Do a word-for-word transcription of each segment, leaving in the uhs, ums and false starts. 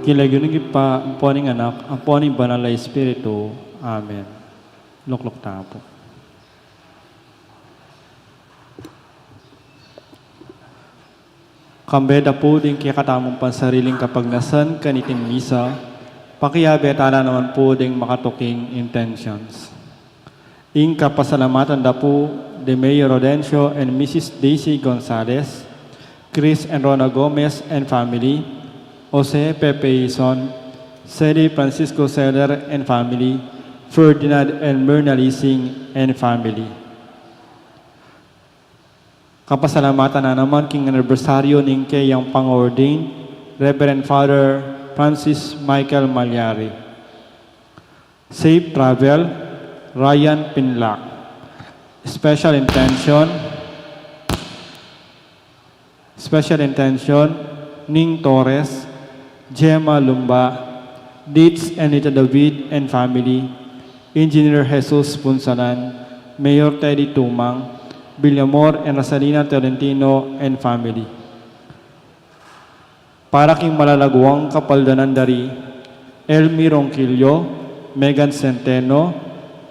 King lagyu ning Ibpa, ampo ning Anak, ampo ning Banal a Espiritu. Amen. Lukluk tamu pu. Kambe da pu ding kekatamung pansariling kapagnasan kaniting misa, pakiabe tala naman pu ding makatuking intentions. Ing kapasalamatan da pu di Mayor Rodencio and Missus Daisy Gonzalez, Chris and Rona Gomez and family, Jose Pepe Ison, Sally Francisco Seller and family, Ferdinand and Myrna Lising and family. Kapasalamatan na naman king anibersaryu ning keyang pang-ordain, Reverend Father Francis Michael Malyari. Safe travel, Ryan Pinlac. Special intention, special intention, Ning Torres, Gemma Lumba, Dietz and Nita David and family, Engineer Jesus Punsalan, Mayor Teddy Tumang, Villamor and Rosalina Tolentino and family. Para king malalaguang kapaldanan da ri Elmi Ronquillo, Megan Centeno,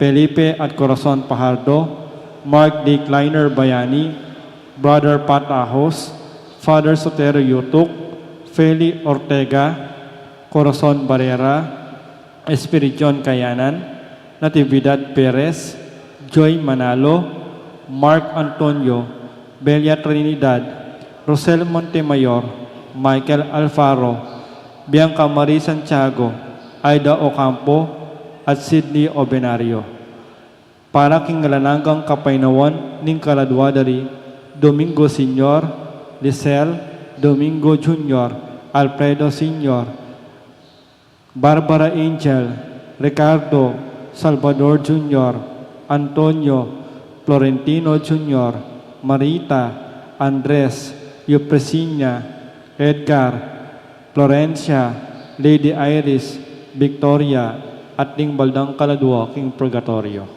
Felipe at Corazon Pajardo, Mark D. Kleiner Bayani, Brother Pat Ahos, Father Sotero Yutuk, Feli Ortega, Corazon Barrera, Espiridion Kayanan, Natividad Perez, Joy Manalo, Mark Antonio, Belia Trinidad, Rosel Montemayor, Michael Alfaro, Bianca Marie Santiago, Aida Ocampo, at Sydney Obenario. Para king alang anggang kapaynawan ning kaladua da ri Domingo Senior, Lisel, Domingo Junior, Alfredo Senior, Barbara Angel, Ricardo, Salvador Junior, Antonio, Florentino Junior, Marita, Andres, Eupresinia, Edgar, Florencia, Lady Iris, Victoria, at ding baldang kaladua king purgatorio.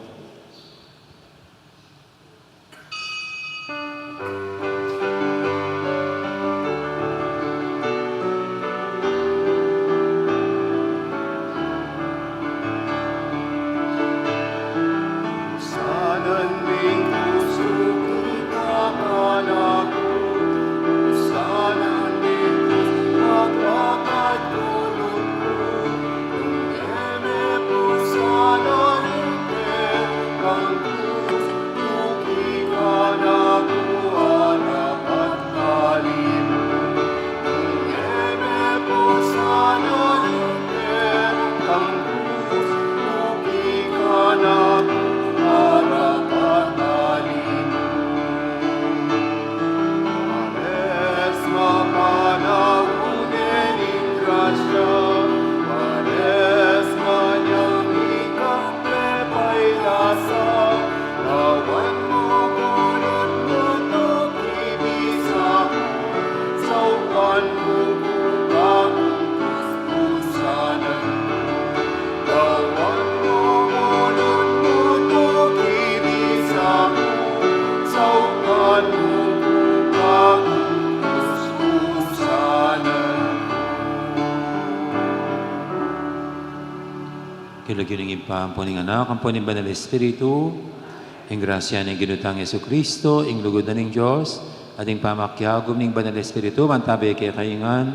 King lagyu ning Ibpa, ampo ning Anak, ampo ning Banal Espiritu, ing grasya ning Ginu tang Jesucristo, ing lugud na ning Dios, at ing pamakiagum ning Banal Espiritu, mantabe kekayu ngan.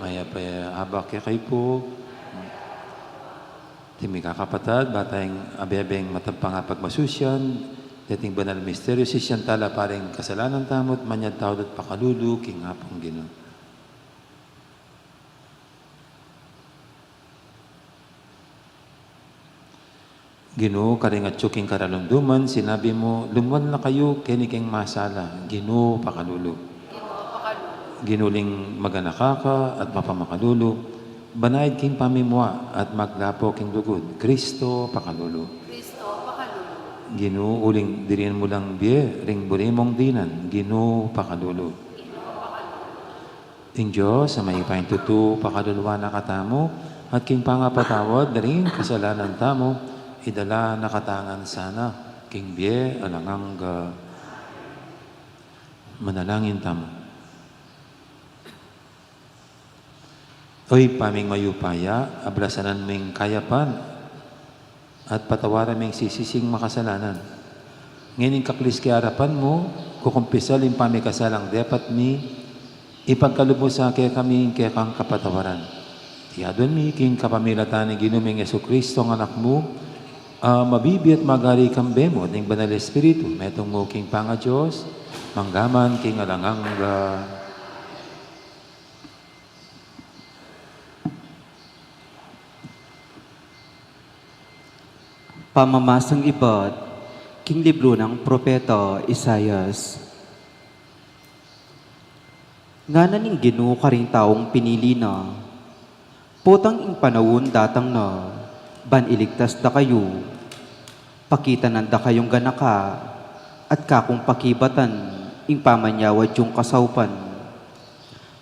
Mayap a abak kekayu pu. Ding mikakapatad, ba tang abe-abeng matampang a pagmasusyan deting banal a misteryo, sisian tala pa ring kasalanan tamu, at manyawad tamu at pakalulu king Apung Ginu. Ginu, karing atyu king karalunduman, sinabi mu, "Lumwal na kayu keni king masala." Ginu, pakalulu. Ginu, pakalulu. Ginu, uling maganaka ka at mapamakalulu, banaid king pamimua at maglapo king lugud. Kristo, pakalulu. Kristo, pakalulu. Ginu, uling dirinan mu lang bie ring buri mung dinan. Ginu, pakalulu. Ginu, pakalulu. Ing Dios a mayupayang tutu pakaluluan na katamu, at king pangapatawad da ring kasalanan tamu, idala na katamu ngan sana king bie alang angga. Manalangin tamu. O Ibpa ming mayupaya, ablasan mu ing kayapan at patawaran mu ing sisising makasalanan. Ngening kaklis ke arapan mu, kukumpisal ing pamikasalang depat mi, ipagkalub mu sa kekami ing kekang kapatawaran. Iti adwan mi king kapamilatan ning Ginu ming Jesucristo, ing Anak mu, a mabibie at magari kambe mu at ning Banal Espiritu, metung mu king pangaDios, mangga man king alang angga. Pamamasang ibat king libru nang Propeta Isaias. Ngana ning Ginu karing taung pinili na, potang ing panaun datang na, ban iligtas dakayu. Pakitanan dakayung ganaka, at kakung pakibatan ing pamanyawad yung kasaupan.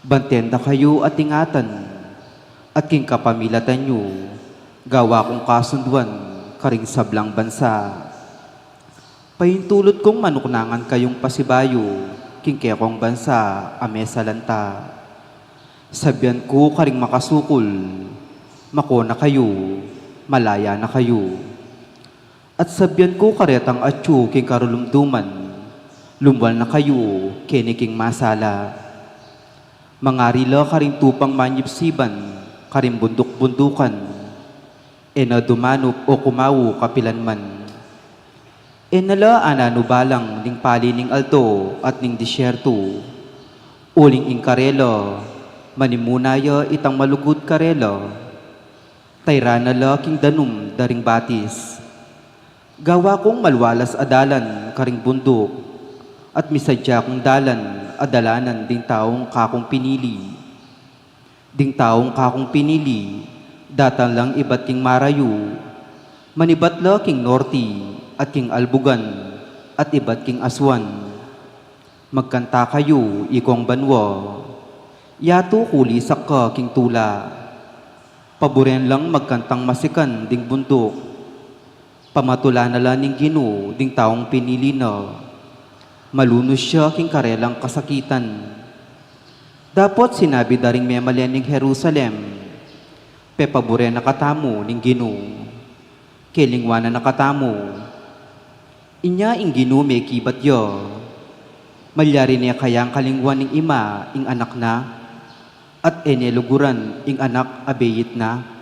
Banten dakayu at ingatan, at king kapamilatan yu, gawa kung kasunduan karing sablang bansa. Paintulut kung manuknangan kayung pasibayu king kekong bansa a mesalanta. Sabian ku karing makasukul, mako na kayu, malaya na kayu. At sabian ku karetang atyu king karulumduman, lumwal na kayu keni king masala. Mangari la karing tupang manyipsiban, karing bunduk-bundukan, e na dumanup o kumau kapilan man. E na la ananu balang ning pali ning aldo at ning disyertu, uling ing karela, manimuna ya itang malugud karela. Tayran na la king danum da ring batis. Gawa kung malwalas a dalan karing bunduk, at misadya kung dalan a dalanan ding taung kakung pinili. Ding taung kakung pinili, datang lang ibat king marayu, manibat la king norte, at king albugan, at ibat king aswan. Magkanta kayu, ikong banua, yatu kulisak ka king tula. Paburen lang magkantang masikan ding bunduk. Pamatula na la ning Ginu ding taung pinili na. Malunus ya king karelang kasakitan. Dapot sinabi da ring memalen ning Jerusalem, pepaburen na katamu ning Ginu. Kelingwanan na katamu. Inya ing Ginu mekibat ya. Malyari ne kayang kalingwan ning ima ing anak na, at e ne luguran ing anak a beit na?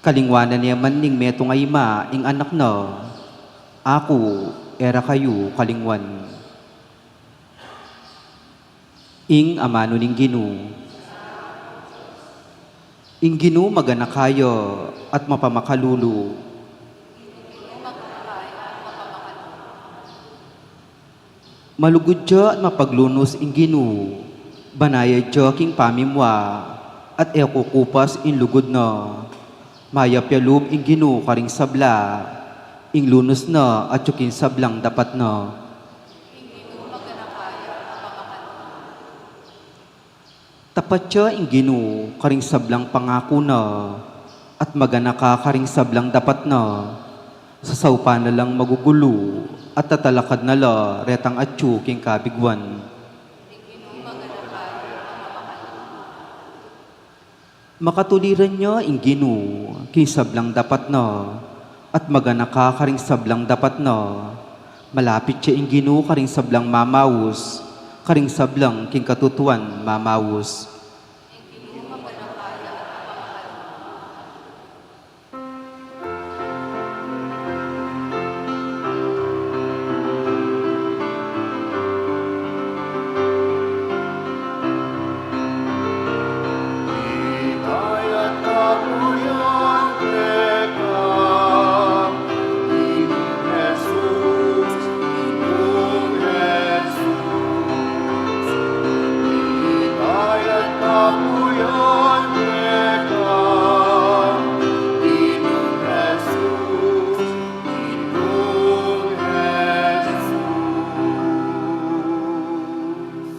Kalingwanan ne man ning metung a ima ing anak na, aku e ra kayu kalingwan. Ing amanu ning Ginu. Ing Ginu maganaka ya at mapamakalulu. Malugud ya at mapaglunus ing Ginu, banayad ya king pamimua, at e kukupas ing lugud na. Mayap ya lub ing Ginu karing sabla, ing lunus na atyu king sablang dapat na. Tapat ya ing Ginu karing sablang pangaku na, at maganaka karing sablang dapat na. Sasaupan na lang magugulu, at tatalakad na la retang atyu king kabiguan. Makatuliran ya ing Ginu king sablang dapat na, at maganaka karing sablang dapat na. Malapit ya ing Ginu karing sablang mamaus, karing sablang king katutuan mamaus.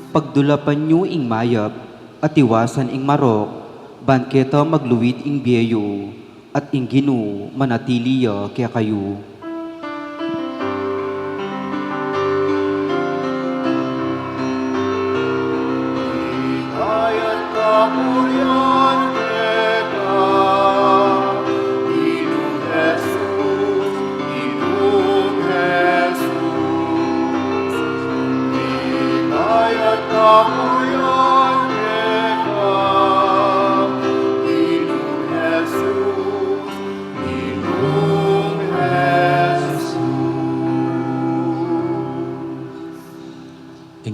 Pagdulapan yu ing mayap, at iwasan ing marok, ban keta magluid ing bie yu, at ing Ginu manatili ya kekayu.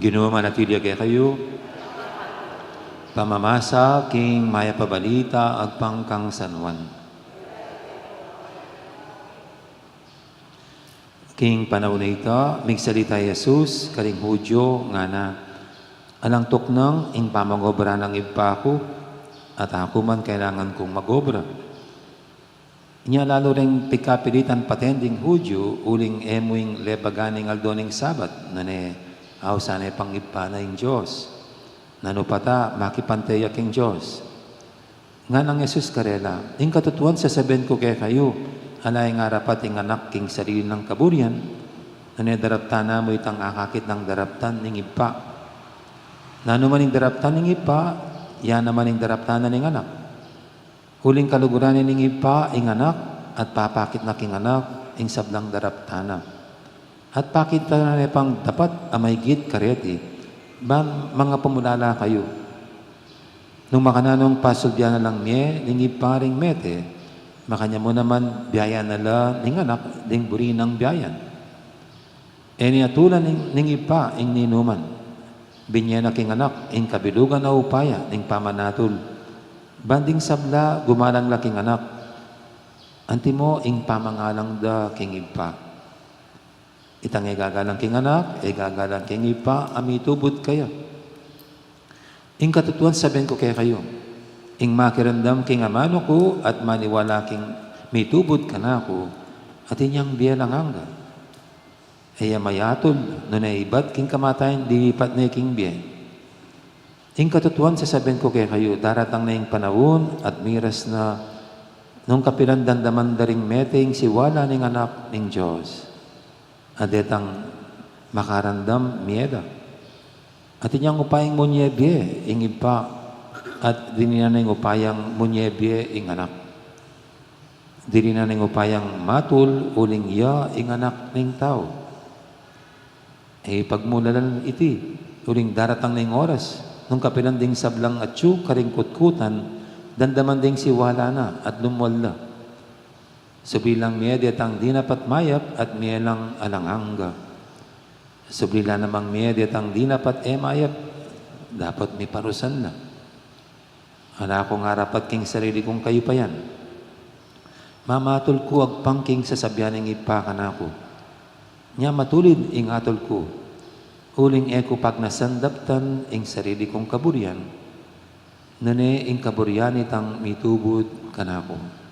Ginu manatili ya kekayu. Pamamasa king mayap a balita agpang kang San Juan. King panaun a ita, migsalita i Jesus karing Judio, ngana, "Alang tuknang ing pamangobra ning Ibpa ku, at aku man kailangan kung magobra." Inya lalu ring pigkapilitan paten ding Judio, uling e mu ing lebagan ing aldo ning Sabat, nune ausan ne pang Ibpa na ing Dios. Nanu pa ta, makipante ya king Dios. Nganang Jesus karela, "Ing katutuan sasabian ku kekayu, ala yang arapat ing anak king sarili nang kaburian, nune daraptan na mu itang akakit nang daraptan ning Ibpa. Nanu man ing daraptan ning Ibpa, ya naman ing daraptan na ning anak. Uling kaluguran ne ning Ibpa ing anak, at papakit na king anak ing sablang daraptan na. At pakit na ne pang dapat a maigit kareti, ban mangapamulala kayu. Nung makananung pasulbian na lang mie ning Ibpa ring mete, makanyan mu naman biayan na la ning anak ding buri nang biayan." E ne atulan ning, ning Ibpa ing ninuman. Binie na king anak ing kabilugan a upaya ning pamanatul, ban ding sabla gumalang la king anak, antimo ing pamangalang da king Ibpa. Itang e gagalang king anak, e gagalang king Ibpa a mitubud kaya. Ing katutuan sabian ku kekayu, ing makiramdam king amanu ku at maniwala king mitubud kanaku, atin yang bie alang angga. E ya mayatul, nune ibat king kamatayan, lilipat ne king bie. Ing katutuan sasabian ku kekayu, daratang ne ing panaun at miras na, nung kapilan damdaman da ring mete ing siwala ning Anak ning Dios. At detang makaramdam mie da. Atin yang upayang munye bie ing Ibpa, at dininan ne ing upayang munye bie ing Anak. Dininan ne ing upayang matul uling ya ing Anak ning Tau. E pagmulalan iti, uling daratang ne ing oras, nung kapilan ding sablang atyu karing kutkutan, damdaman ding siwala na at lumwal la. Subli lang mie detang dinapat mayap at mie lang alang angga. Subli la namang mie detang dinapat e mayap, dapot miparusan la. Ala kung arapat king sarili kung kayupayan. Mamatul ku agpang king sasabian ning Ibpa kanaku. Nya matulid ing atul ku, uling e ku pagnasan daptan ing sarili kung kaburian, nune ing kaburian nitang mitubud kanaku.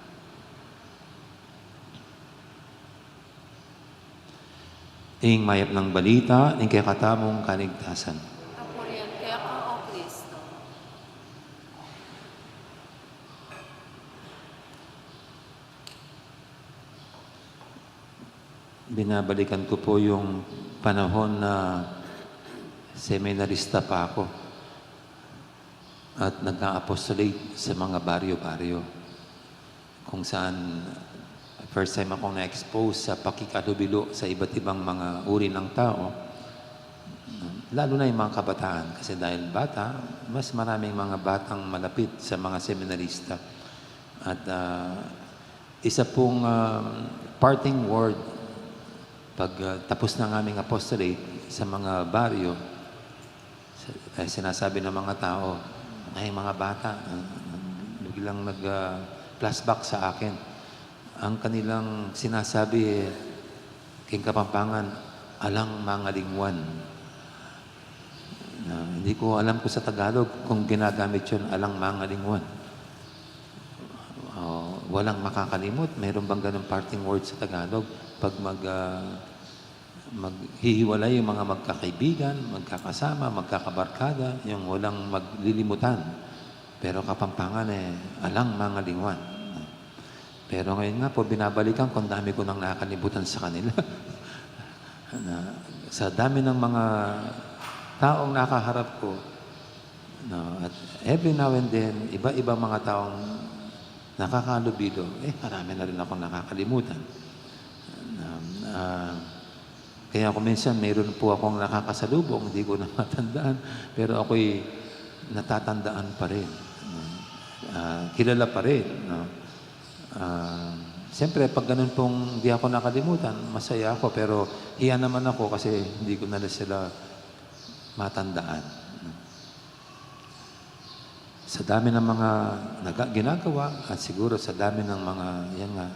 Ing mayap nang balita ning kekatamung kaligtasan. Kapurian keka, O Kristo. Binabalikan ko po yung panahon na seminarista pa ako at nag-a-apostolate sa mga baryo-baryo, kung saan first time akong na-expose sa pakikihalubilo sa iba't ibang mga uri ng tao, lalo na yung mga kabataan, kasi dahil bata, mas maraming mga batang malapit sa mga seminarista. At, ah, isa pong, ah, parting word, pag, ah, tapos ng aming apostolate sa mga baryo, sa-, eh, sinasabi ng mga tao, ay, mga bata, ah, biglang nag, ah, flashback sa akin. Ang kanilang sinasabi, eh, king Kapampangan, "Alang mangalingwan." Na, hindi ko alam kung sa Tagalog kung ginagamit yun, "Alang mangalingwan." O, "Walang makakalimot." Meron bang ganung parting word sa Tagalog? Pag mag, ah, maghihiwalay yung mga magkakaibigan, magkakasama, magkakabarkada, yung walang maglilimutan. Pero Kapampangan, eh, "Alang mangalingwan." Pero ngayon nga po, binabalikan ko, ang dami ko nang nakalimutan sa kanila. Na, sa dami ng mga taong nakaharap ko, no, at every now and then, iba-ibang mga taong nakakalubilo, eh, marami na rin akong nakakalimutan. Na, ah, kaya kung minsan mayroon po akong nakakasalubong, hindi ko na matandaan, pero ako'y natatandaan pa rin. Ah, kilala pa rin, no? Ah, siyempre, pag ganun pong di ako nakalimutan, masaya ako, pero hiya naman ako kasi hindi ko na sila matandaan. Sa dami ng mga naga-, ginagawa at siguro sa dami ng mga, yan nga,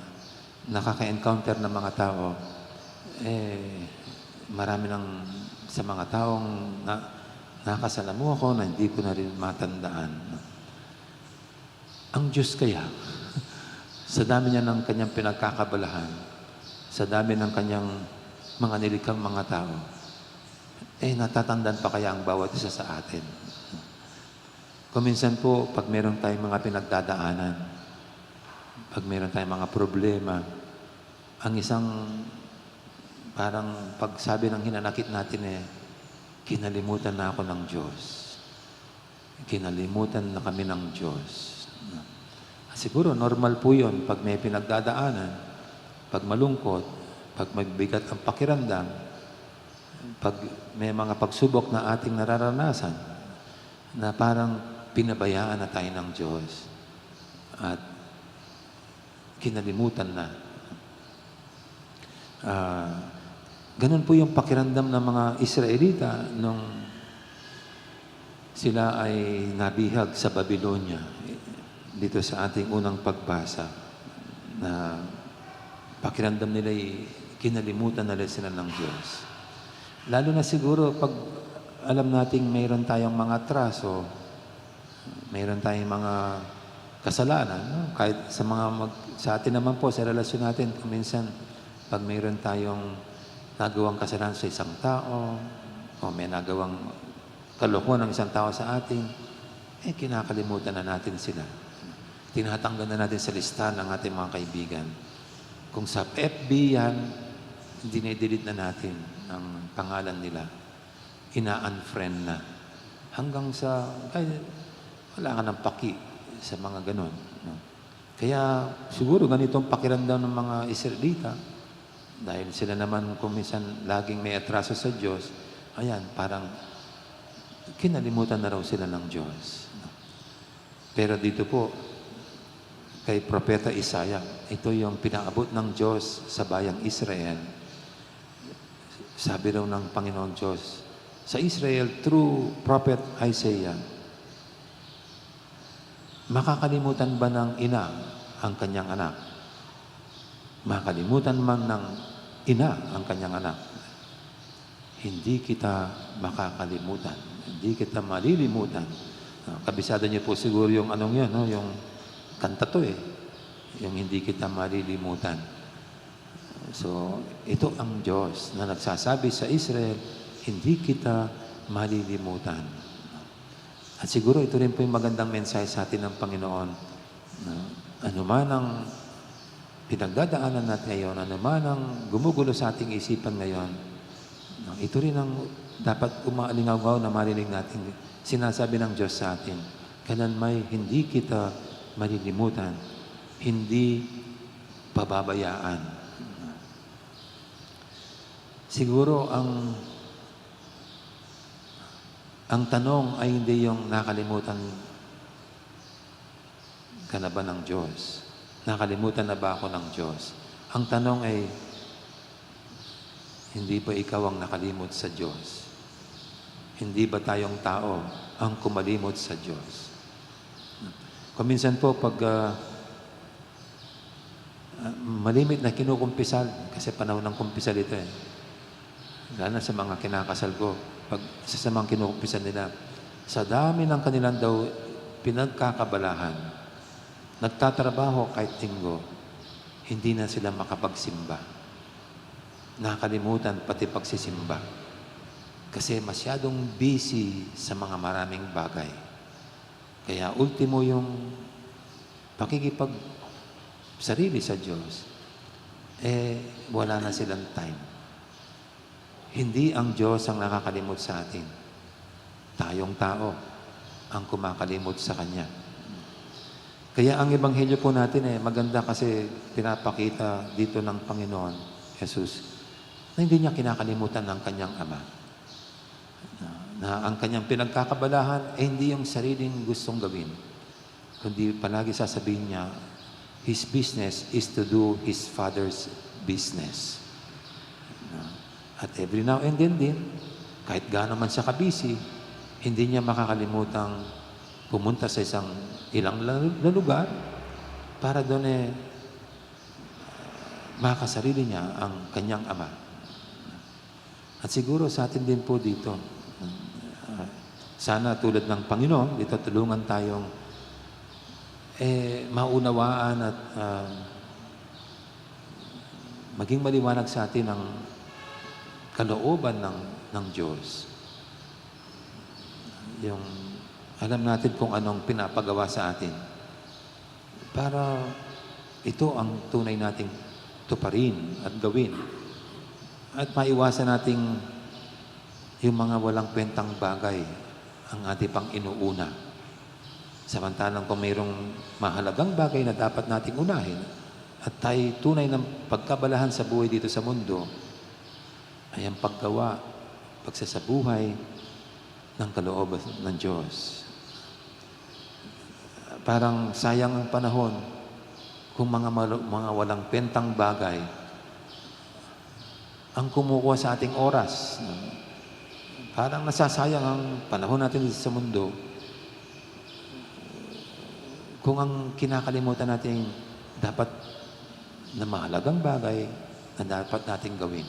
nakaka-encounter ng mga tao, eh, marami ng, sa mga taong na, nakasalamuha ko na hindi ko na rin matandaan. Ang Diyos kaya, sa dami niya ng kanyang pinagkakabalahan, sa dami ng kanyang mga nilikhang mga tao, eh, natatandaan pa kaya ang bawat isa sa atin? Kung minsan po, pag meron tayong mga pinagdadaanan, pag meron tayong mga problema, ang isang parang pagsabi ng hinanakit natin, eh, "Kinalimutan na ako ng Diyos." Kinalimutan na kami ng Diyos. Siguro normal po yun pag may pinagdadaanan, pag malungkot, pag magbigat ang pakiramdam, pag may mga pagsubok na ating nararanasan, na parang pinabayaan na tayo ng Diyos at kinalimutan na. Ah, ganun po yung pakiramdam ng mga Israelita nung sila ay nabihag sa Babylonia. Dito sa ating unang pagbasa, na pakiramdam nila ay kinalimutan na rin sila ng Diyos. Lalo na siguro pag alam nating mayroon tayong mga atraso, mayroon tayong mga kasalanan, no? Kahit sa mga mag-, sa atin naman po, sa relasyon natin, kung minsan, pag mayroon tayong nagawang kasalanan sa isang tao, o may nagawang kalokohan ng isang tao sa atin, eh, kinakalimutan na natin sila. Tinatanggal na natin sa listahan ng ating mga kaibigan. Kung sa F B yan, dinidelete na natin ang pangalan nila. Ina-unfriend na. Hanggang sa, ay, wala ka nang paki sa mga ganun, no? Kaya siguro ganito ang pakiramdam ng mga Israelita. Dahil sila naman kung minsan laging may atraso sa Diyos, ayan, parang kinalimutan na raw sila ng Diyos, no? Pero dito po, kay Propeta Isaiah, ito yung pinaabot ng Diyos sa bayang Israel. Sabi raw ng Panginoong Diyos sa Israel through Prophet Isaiah, "Makakalimutan ba ng ina ang kanyang anak? Makalimutan man ng ina ang kanyang anak? Hindi kita makakalimutan. Hindi kita malilimutan." Ah, kabisado niyo po siguro yung anong yun, no? Yung kanta to eh. Yung "Hindi kita malilimutan." So, ito ang Diyos na nagsasabi sa Israel, "Hindi kita malilimutan." At siguro ito rin po yung magandang mensahe sa atin ng Panginoon, no? Anuman ang pinagdadaanan natin ngayon, anuman ang gumugulo sa ating isipan ngayon, no? Ito rin ang dapat umaalingaw na marinig natin. Sinasabi ng Diyos sa atin, "Kailanman hindi kita malilimutan, hindi pababayaan." Siguro ang, ang tanong ay hindi yung nakalimutan ka na ba ng Diyos? Nakalimutan na ba ako ng Diyos? Ang tanong ay, hindi ba ikaw ang nakalimot sa Diyos? Hindi ba tayong tao ang kumalimot sa Diyos? Kung minsan po, pag, ah, ah, malimit na kinukumpisal, kasi panahon ng kumpisal ito eh. Lalo na sa mga kinakasal ko, pag sa samang kinukumpisal nila, sa dami ng kanilang daw pinagkakabalahan, nagtatrabaho kahit linggo, hindi na sila makapagsimba. Nakalimutan pati pagsisimba. Kasi masyadong busy sa mga maraming bagay. Kaya ultimo yung pakikipag-, sarili sa Diyos, eh, wala na silang time. Hindi ang Diyos ang nakakalimot sa atin. Tayong tao ang kumakalimot sa Kanya. Kaya ang ebanghelyo po natin, eh, maganda kasi pinapakita dito ng Panginoon, Jesus, na hindi niya kinakalimutan ang kanyang ama. Na, na ang kanyang pinagkakabalahan ay hindi yung sariling gustong gawin, kundi palagi sasabihin niya, "His business is to do his Father's business." Na, at every now and then din, kahit gaano man siya kabisi, hindi niya makakalimutang pumunta sa isang ilang la-, lugar para doon, eh, makasarili niya ang kanyang ama. At siguro sa atin din po dito, ah, sana tulad ng Panginoon, dito tulungan tayong, eh, maunawaan at, ah, maging maliwanag sa atin ang kalooban ng, ng Diyos. Yung alam natin kung anong pinapagawa sa atin. Para ito ang tunay nating tuparin at gawin. At maiwasan nating yung mga walang kwentang bagay ang ating pang inuuna. Samantalang kung mayroong mahalagang bagay na dapat nating unahin at tayo tunay ng pagkabalahan sa buhay dito sa mundo, ay ang paggawa, pagsasabuhay ng kalooban ng Diyos. Parang sayang ang panahon kung mga malu-, mga walang kwentang bagay ang kumukuha sa ating oras. Parang nasasayang ang panahon natin dito sa mundo kung ang kinakalimutan natin dapat na mahalagang bagay na dapat nating gawin.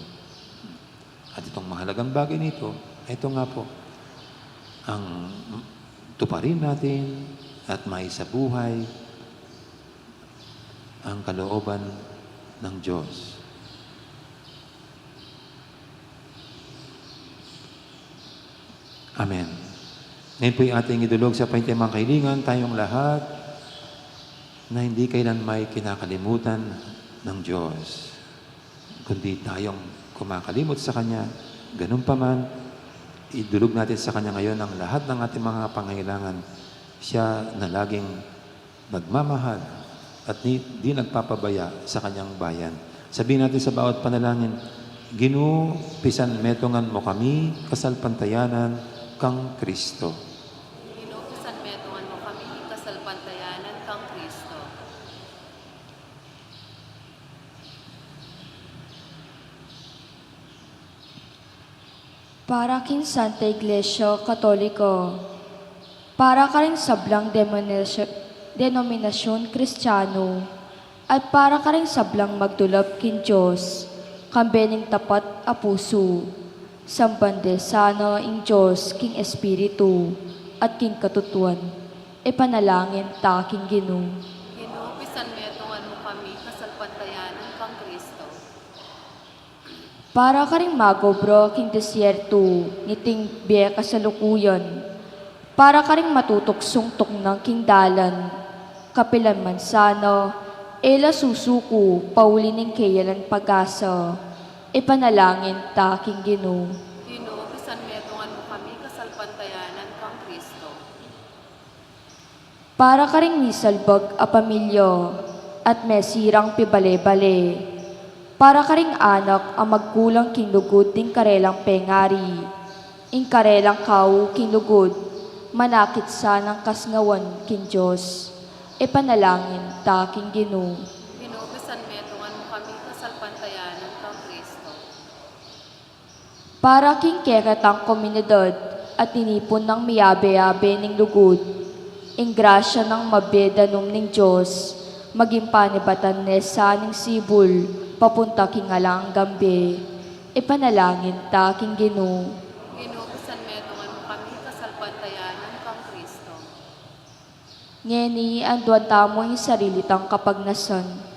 At itong mahalagang bagay nito, ito nga po, ang tuparin natin at maisabuhay ang kalooban ng Diyos. Amen. Ngayon po'y ating idulog sa pahintiyang kahilingan, tayong lahat na hindi kailan may kinakalimutan ng Diyos, kundi tayong kumakalimot sa Kanya. Ganun pa man, idulog natin sa Kanya ngayon ang lahat ng ating mga pangailangan. Siya na laging nagmamahal at di, di nagpapabaya sa Kanyang bayan. Sabihin natin sa bawat panalangin, "Ginu, pisanmetungan mu kami kasalpantayanan kang Kristo." Ginu, pisanmetungan mu kami kasalpantayanan kang Kristo. Para king Santa Iglesia Katoliko, para karing sablang denominasyon, denominasyun Kristiyanu, at para karing sablang magdulap king Dios, kambe ning tapat a pusu, samban de sana ing Dios king Espiritu at king katutuan. Ipanalangin ta king Ginu. Ginu, pisanmetungan mu kami kasalpantayanan kang Kristo. Para karing magobra king desierto niting bie kasalukuyan, para karing matutuksung tuknang king dalan, kapilan man sana e la susuku pauli ning keyalan pag-asa, ipanalangin ta king Ginu. Ginu, pisanmetungan mu kami kasalpantayanan kang Kristo. Para karing misalbag a pamilya at mesirang pibale-bale, para karing anak a magkulang king lugud ning karelang pengari, ing karelang kau king lugud, manakit sanang kasngawan king Dios, ipanalangin ta king Ginu. Ginu, pisanmetungan mu kami kasalpantayanan kang Kristo. Para king keretang komunidad at tinipun nang miyabe-yabe ning lugud, ing grasya nang mabie danum ning Dios, maging panibatan ne sa ning sibul, papunta king alang anggang bie. Ipanalangin ta king Ginu. Ginu, pisanmetungan mu kami kasalpantayanan kang Kristo. Ngeni, aduan tamu ing sarili tang kapagnasan.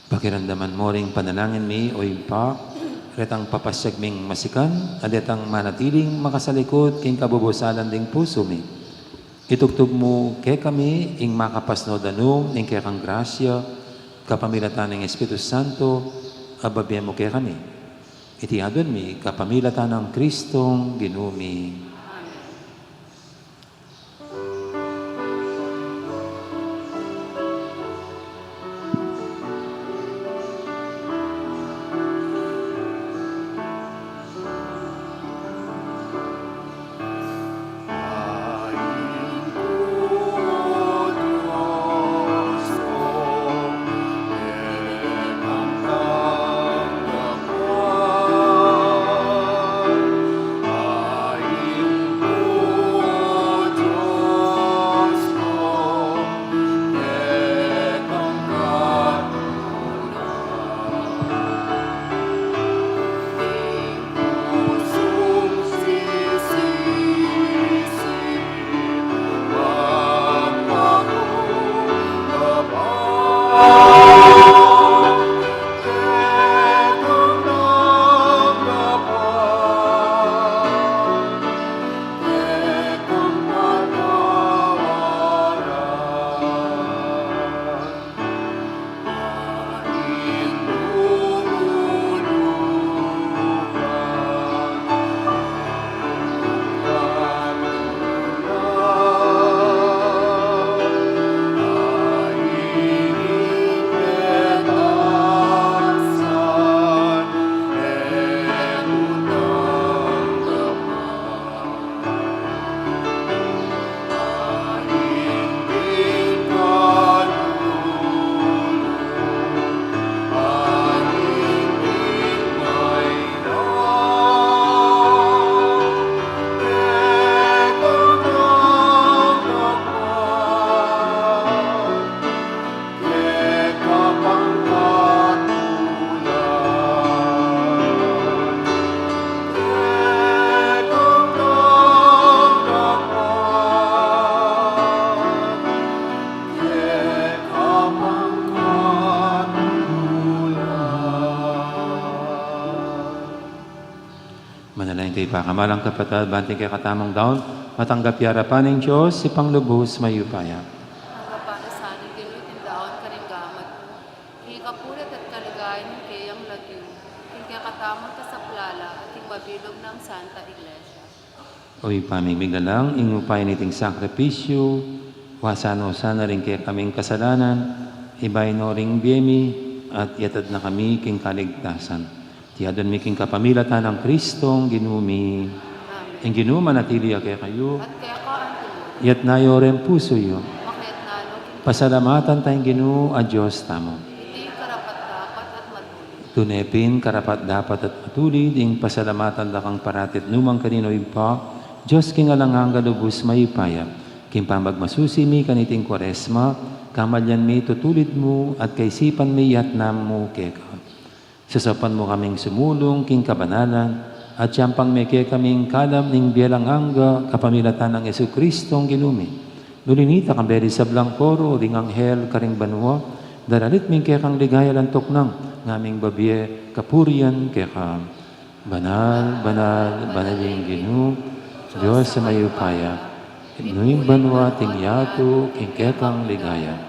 Pakiramdaman mu ring panalangin mi, O Ibpa, retang papasyag ming masikan, a detang manatiling makasalikut king kabubusalan ding pusu mi. Itubtub mu kekami ing makapasnud danum ning kekang grasya, kapamilatan ning Espiritu Santo, a babie mu kekami. Iti aduan mi kapamilatan nang Kristong Ginu mi. Amen. Iti pa, kamalan kung kapatad, ban king kekatamung daun matanggap ya ing arapan ning Dios, Ibpang lubus mayupaya. Tanggapan na sa ning Ginu iting daun karing gamat mu, king kapurian at kaligayan ning keyang lagyu, king kekatamung kasaplalan at king mabilug nang Santa Iglesia. O Ibpa ming miglalang, ing upaya niting sakripisyu, wasan no sana ring kekaming kasalanan, ibayu no ring bie mi, at iatad na kami king kaligtasan. Iti adwan mi king kapamilatan nang Kristong Ginu mi. Amen. Ing Ginu manatili ya kekayu. At keka antimurin. Iyatas yu ring pusu yu. Makiatas no king Pasalamatan taya ing Ginu a Dios tamu. Iti karapat-dapat at matulid. Tune pin karapat-dapat at matulid ing pasalamatan da kang parati at nu man karin, O Ibpa, Dios king alang angga, lubus mayupaya, king pamagmasusi mi kaniting Kuaresma, kamalian mi tutulid mu at kaisipan mi yatnam mu keka. Sasaupan mu kaming sumulung king kabanalan, at siyampang mi kekami ing kalam ning bie alang angga, kapamilatan nang Jesucristong Ginu mi. Nune ita, kambe ring sablang koro ring anghel karing banua, daralit mi ing kekang ligaya alang tuknang, ngaming babie kapurian keka. Banal, banal, banal ing Ginu, Dios a mayupaya. Ibnu ing banua at ing yatu king kekang ligaya.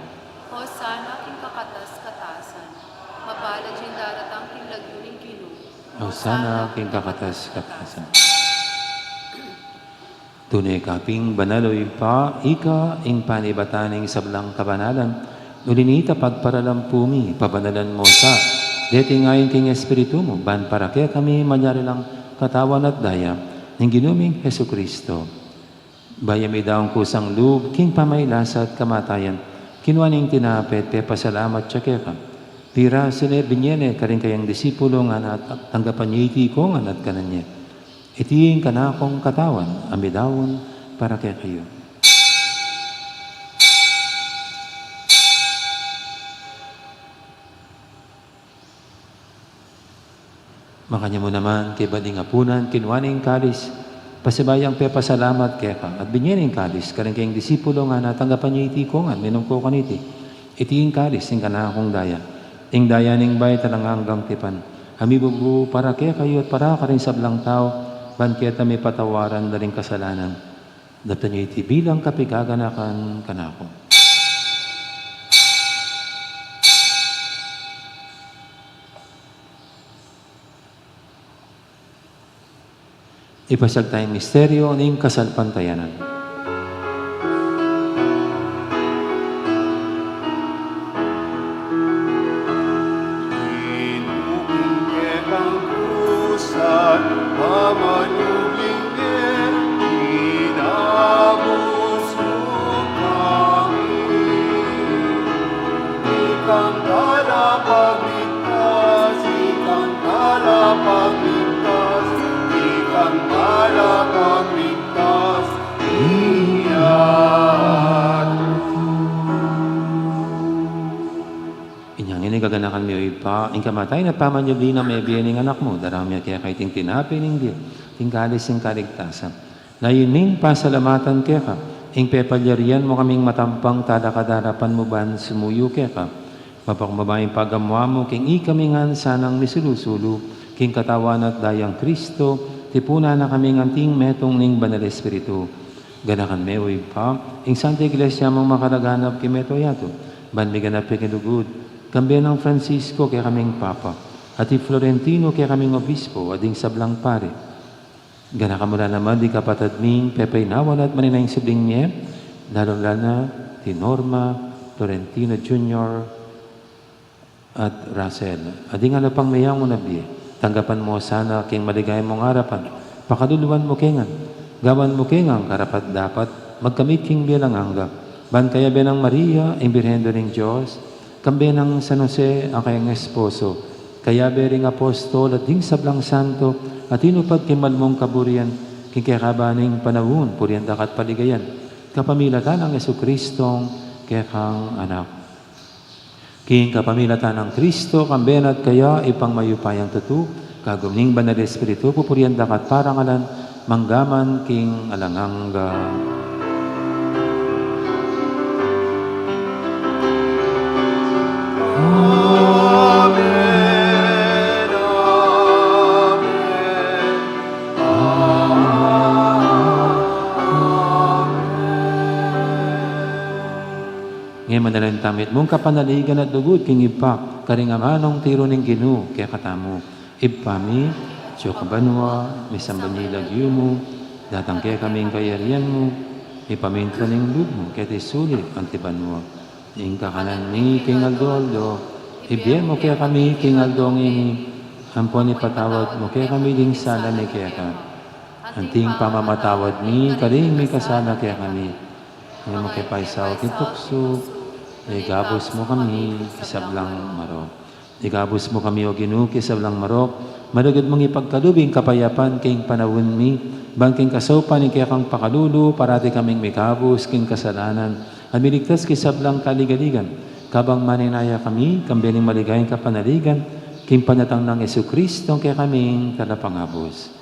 Hosana king kakatas-katasan. Mapalad ya ing daratang king lagyu ning Ginu. Hosana king kakatas-katasan. Tune ka pin banal, O Ibpa, ika ing panibatan ning sablang kabanalan. Nune ita, pagparalampu mi, pabanalan mu sa deting ain king Espiritu mu, ban para kekami malyari lang katawan at daya ning Ginu ming Jesucristo. Bayu mi daun kusang lub king pamagkasakit at kamatayan, kinua ne ing tinape at pepasalamat ya keka. Pirasu ne, binie ne karing kayang disipulo, ngana, tanggapan ye iti ikayu ngan at kanan ye. Iti ing kanakung katawan a midaun para kekayu. Makanyan mu naman, kaybat ning apunan, kinua ne ing kalis, pasibayu yang pepasalamat keka, at binie ne ing kalis karing kayang disipulo, ngana, tanggapan ye iti ikayu ngan, minum kayu kaniti. Iti ing kalis ning kanakung daya, ing daya ning bayu at alang anggang tipan, a mibubu para kekayu at para karing sablang tau, ban keta mipatawaran da ring kasalanan. Daptan ye iti bilang kapaganakan kanaku. Ipasiag taya ing misteryu ning kasalpantayanan. Inuking kekang kurusan, pamanyubling ne, inabus mu kami. Ikang talapagligtas, ikang talapagligtas, ikang talapagligtas, inyang ini kaganakan mi, O Ibpa, ing kamatayan at pamanyubli nang mebie ning Anak mu, daraun mi keka iting tinape ning bie, iting kalis ning kaligtasan. Layun ming pasalamatan keka ing pepalyarian mu kaming matampang talakad king arapan mu ban sumuyu keka. Mapakumbaba ing pagamuan mu king ikami ngan sanang misulu-sulu king katawan at dayang Kristo, tipunan na kaming anting metung ning Banal Espiritu. Ganakan me, O Ibpa, ing Santa Iglesia mung makalaganap king mabilug a yatu, ban miganap ya king lugud, kambe nang Francisco kekaming Papa, at i Florentino kekaming Obispo, at ding sablang pari. Ganakan mu la naman ding kapatad ming pepaynawan at manenaya king subling mie, lalung-lalu na di Norma, Florentino Junior, at Russell, at ding ala pang meyangu na bie. Tanggapan mu la sana king maligaya mung arapan, pakaluluan mu ke ngan, gawan mu ke ngan karapat-dapat magkamit king bie alang angga, ban kayabe nang Maria, ing Birhen Indu ning Dios, kambe nang San Jose, a kayang esposo, kayabe ring apostol at ding sablang santo a tinupad king mal mung kaburian king kekaba ning panaun, purian da ka at paligayan, kapamilatan nang Jesucristong kekang Anak. King kapamilatan nang Kristo, kambe na at kaya, Ibpang mayupayang tutu, kagum ning Banal Espiritu, pupurian da ka at parangalan, mangga man king alang angga. Amen, amen, amen. Manalan tamu king kapanaligan at lugud king Ibpa, karing amanung tiru ning Ginu kekatamu. Ibpa mi, atsu ka banua, misamban ya ing lagyu mu, datang kekami ing kayarian mu, mipamintuan ing lub mu keti sulip anti banua. Ing kakanan mi king aldo-aldo, ibie mu kekami king aldo ngeni, ampon ipatawad mu kekami ding sala mi keka, anti ing pamamatawad mi karing mikasala kekami. E mu ke paisaul king tuksu, igabus mu kami king sablang marok. Igabus mu kami, O Ginu, king sablang marok, malugud mung ipagkalub ing kapayapan king panaun mi, ban king kasaupan ning kekang pakalulu, parati kaming mikabus king kasalanan, at miligtas king sablang kaligaligan, kabang manenaya kami, kambe ning maligayang kapanaligan, king panatang nang Jesucristo, kekaming Talapangabus.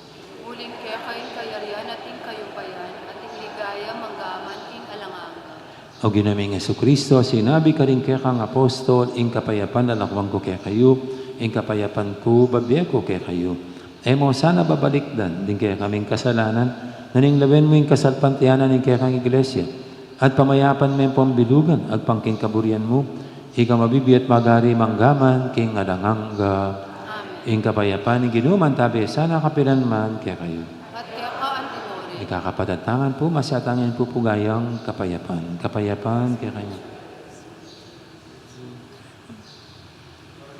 Uling keka ing kayarian at ing kayupayan, at ing ligaya manggaman king alang angga. O Ginu ming Jesucristo, sinabi karing kekang apostol, ing kapayapan lalakuan ku kekayu, ing kapayapan ku bibie ku kekayu. E mu sana babalikdan ding kekaming kasalanan, nune lawen mu ing kasalpantayanan ning kekang Iglesia, at pamayapan me pung bilugan agpang king kaburian mu, ika a mabibie at magari manggaman king alang angga. Amen. Ing kapayapan ning Ginu mantabi sana kapilan man kekayu. At keka antimurin. Mikakapatad tamu pu, masyatan ing pupugayang kapayapan. Kapayapan kekayu.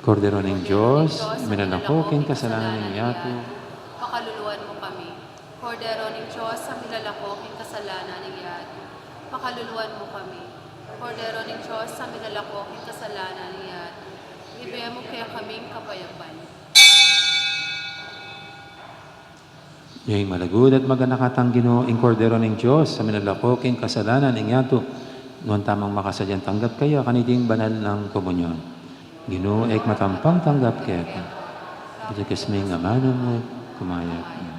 Kordero ning Dios, minalako king kasalanan ning yatu. Pakaluluan mu kami. Kordero ning Dios a minalako king kasalanan ning yatu, pakaluluan mu kami. Kordero ning Dios a minalako king kasalanan ning yatu, ibie mu kekami ing kapayapan. Ing malugud at maganakang Ginu, ing Kordero ning Dios a minalako king kasalanan ning yatu, nuan tamung makasadyang tanggap kaya kaniting banal nang komunyon. Ginu, e ku matampang tanggap keka, iti kes ming amanu mu, kumayap mu.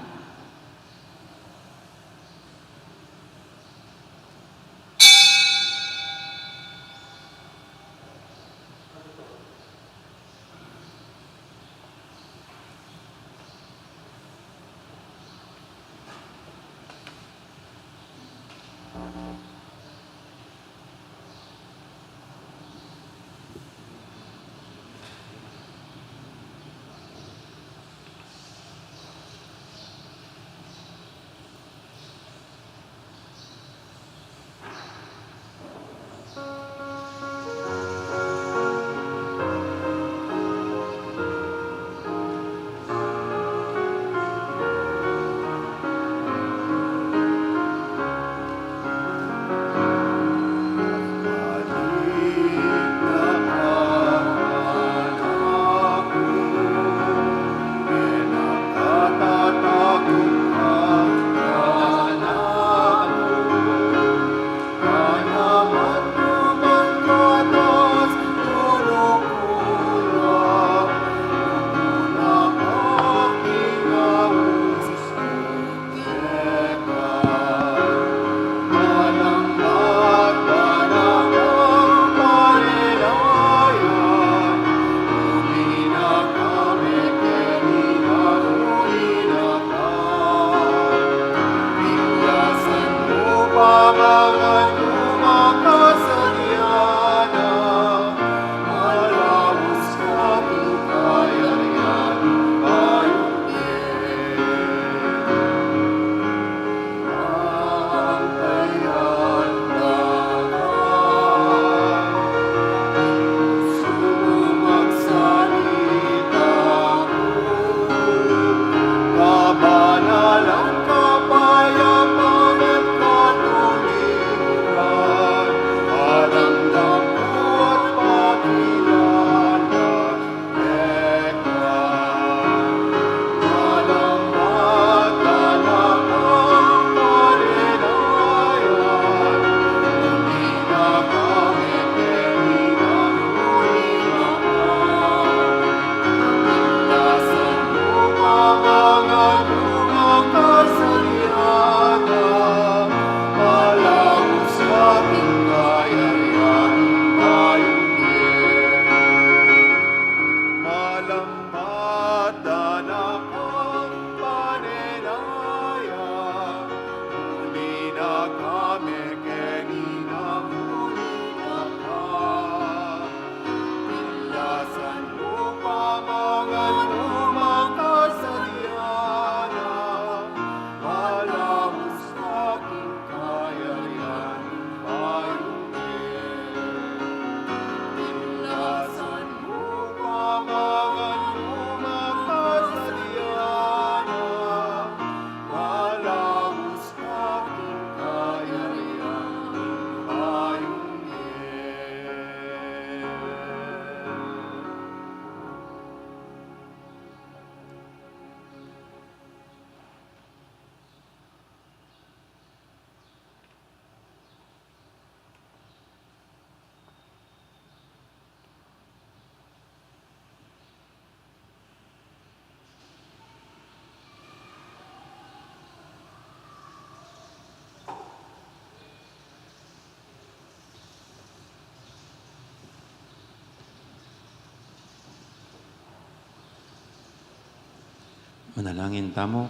Manalangin tamu.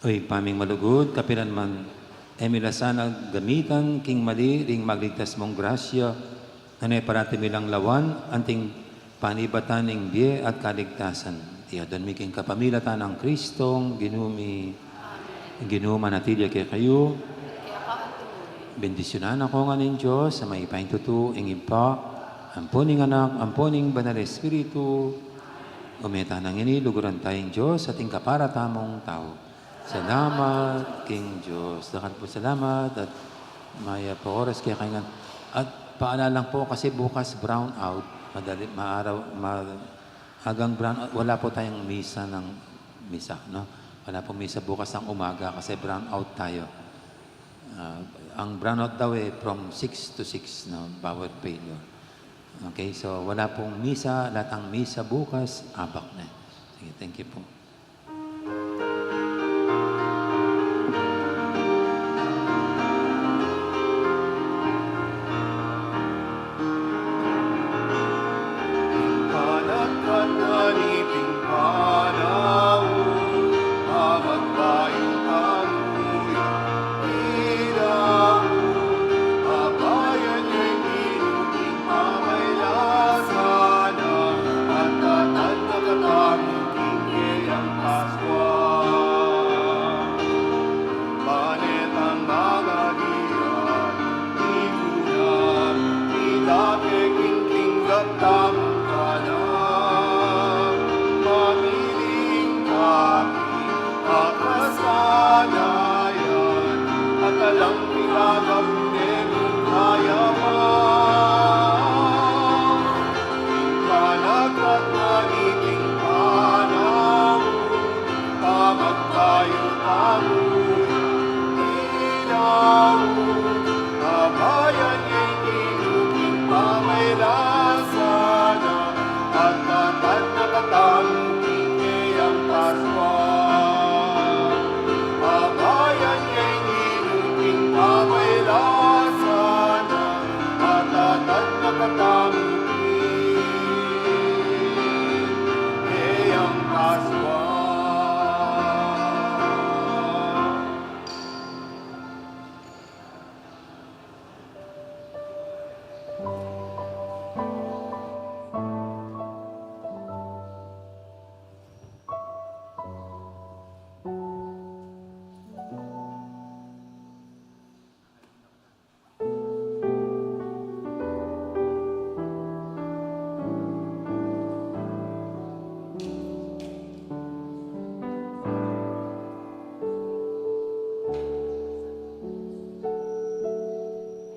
O Ibpa ming malugud, kapilan man e mi la sana gamitan king mali ring magligtas mung grasya, nune parati mi lang lawan anting panibatan ning bie at kaligtasan. Iti adwan mi king kapamilatan nang Kristong Ginu mi. Ing Ginu manatili ya kekayu. Bendisyunan na kayu ngan ning Dios a mayupaya king tutu, ing Ibpa, ampo ning Anak, ampo ning Banal Espiritu. Ume tana ngeni, luguran taya ing Dios at ing kapara tamung tau. Salamat king Dios. Dakal pung salamat at mayap a oras kekayu ngan. At paalala lang pu kasi bukas brown out. Madali, maaraw, ma-, agang brown out. Wala pu tayung misa ng misa, no? Wala pung misa bukas ng umaga kasi brown out tayo. Ah, ang brown out daw e, from six to six, no? Power failure. Okay, so wala pung misa, wala tang misa bukas, abak na. Sige, thank you po.